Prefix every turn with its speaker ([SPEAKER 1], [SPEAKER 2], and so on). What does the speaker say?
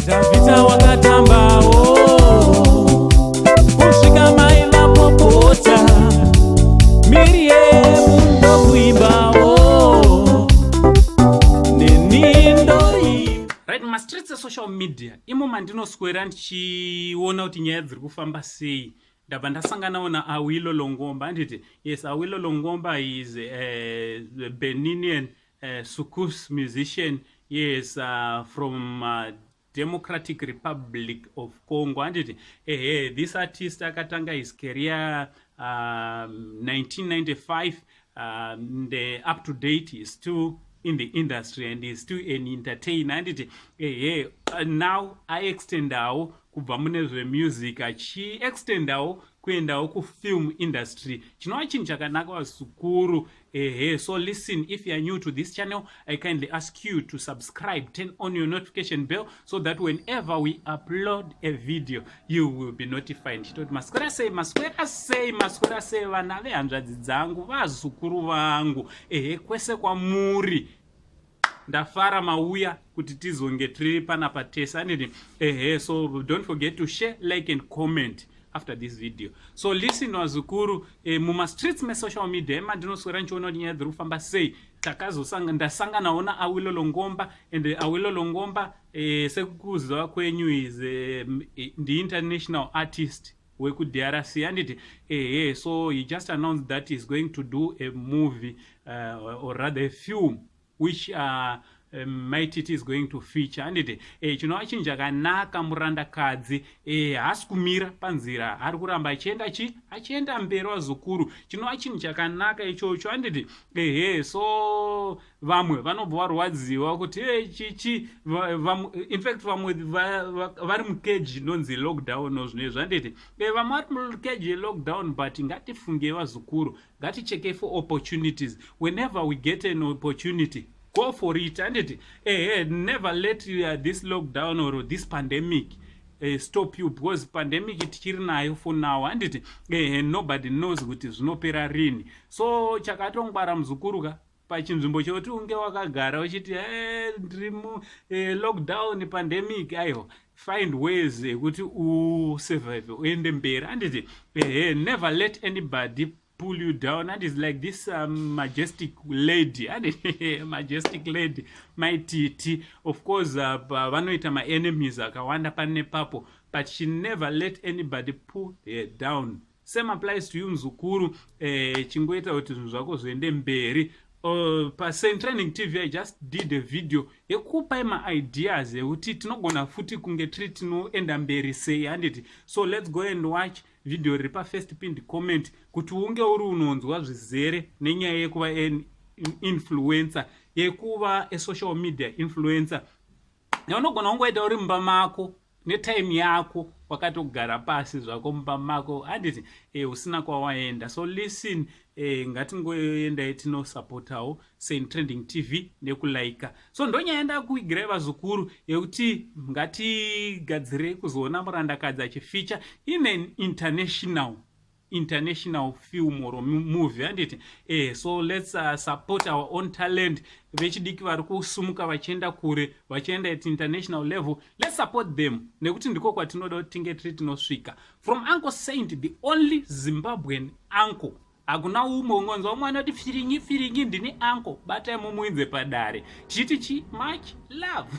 [SPEAKER 1] Dhavhidha wakatambawo kusvika mai vapopota, Miriyemu ndokuimbawo, neni ndoimba.
[SPEAKER 2] Right, mumastreets esocial media imo mandinoswera ndichiona kuti nyaya dziri kufamba sei, ndabva ndasanganawo naAwilo Longomba, handiti? Yes, Awilo Longomba is a Beninian soukous musician, yes, from Democratic Republic of Congo, handiti? Ehe, this artist akatanga his career 1995, and up to date he is still in the industry and is still an entertainer, handiti? Ehe, now aextendawo kubva mune zvemusic, achiextendawo kuendawo kufilm industry, chinova chinhu chakanaka, vazukuru. Ehe, so listen, if you are new to this channel, I kindly ask you to subscribe, turn on your notification bell so that whenever we upload a video you will be notified. Ndichitoti maswera sei, maswera sei, maswera sei, vana vehanzvadzi dzangu, vazukuru vangu. Ehe, kwese kwamuri, ndafara mauya kuti tizonge tiri panapa tese, handiti? Ehe, so don't forget to share, like and comment after this video. So listen, vazukuru, mumastreets mesocial media emandinoswera ndichiona kuti nyaya dziri kufamba sei, ndasanganawo naAwilo Longomba. And Awilo Longomba, sekuziva kwenyu, is ndiinternational artist wekuDRC, handiti? Ehe, so he just announced that he's going to do a movie, or rather a film, which Mai Titi is going to feature, handiti? Chinova chinhu chakanaka. Murandakadzi haasi kumira panzira, ari kuramba achienda chi achienda mberi, vazukuru, chinova chinhu chakanaka ichocho, handiti? Ehe, so vamwe vanobva varwadziwa kuti e chichi, in fact vamwe vari mukeji inonzi lockdown zvinezvi, handiti? Vamwe vari mukeji yelockdown, but ngatifungei, vazukuru, ngatichekei for opportunities. Whenever we get an opportunity, go for it, handiti? Ehe, never let this lockdown or this pandemic stop you, because pandemic tichiri nayo for now, handiti? Ehe, nobody knows kuti zvinopera rini. So chakatongwara, muzukuru ka, pachinzvimbo chekuti unge wakagara uchiti ndiri mulockdown, pandemic, aiwa, find ways ekuti usurvive, uende mberi, handiti? Ehe, never let anybody pull you down. And is like this majestic lady and majestic lady Mai Titi. Of course, vanoita maenemies akawanda pane papo, but she never let anybody pull her down. Same applies to you, muzukuru. Chingoita kuti zvinhu zvako zviende mberi. PaSaint Training TV I just did a video yekupai maideas ekuti tinogona futi kunge tiri tinoenda mberi sei, handiti? So let's go and watch video riri pafirst pinned comment kuti unge uri unonzwa zvizere nenyaya yekuva influencer, yekuva esocial media influencer, yaunogona kungoita uri mumba mako netime yako, wakatogara pasi zvako mumba mako, handiti? Usina kwawaenda. So listen, ngatingoendai tinosapotawo Saint Trending TV nekulaika. So ndonyaya ndakuigirai, vazukuru, yekuti ngatigadzirei kuzoona murandakadzi achifeature in an international film or movie, handiti? So let's support our own talent. Vechidiki vari kusumuka vachienda kure, vachienda at international level, let's support them, nekuti ndiko kwatinoda kuti tinge tiri tinosvika. From Uncle Saint, the only Zimbabwean uncle, hakuna umwe. Ungonzwa umwe anoti firingi firingi, ndini uncle. Batai mumuinze padare, tichiti chi much love.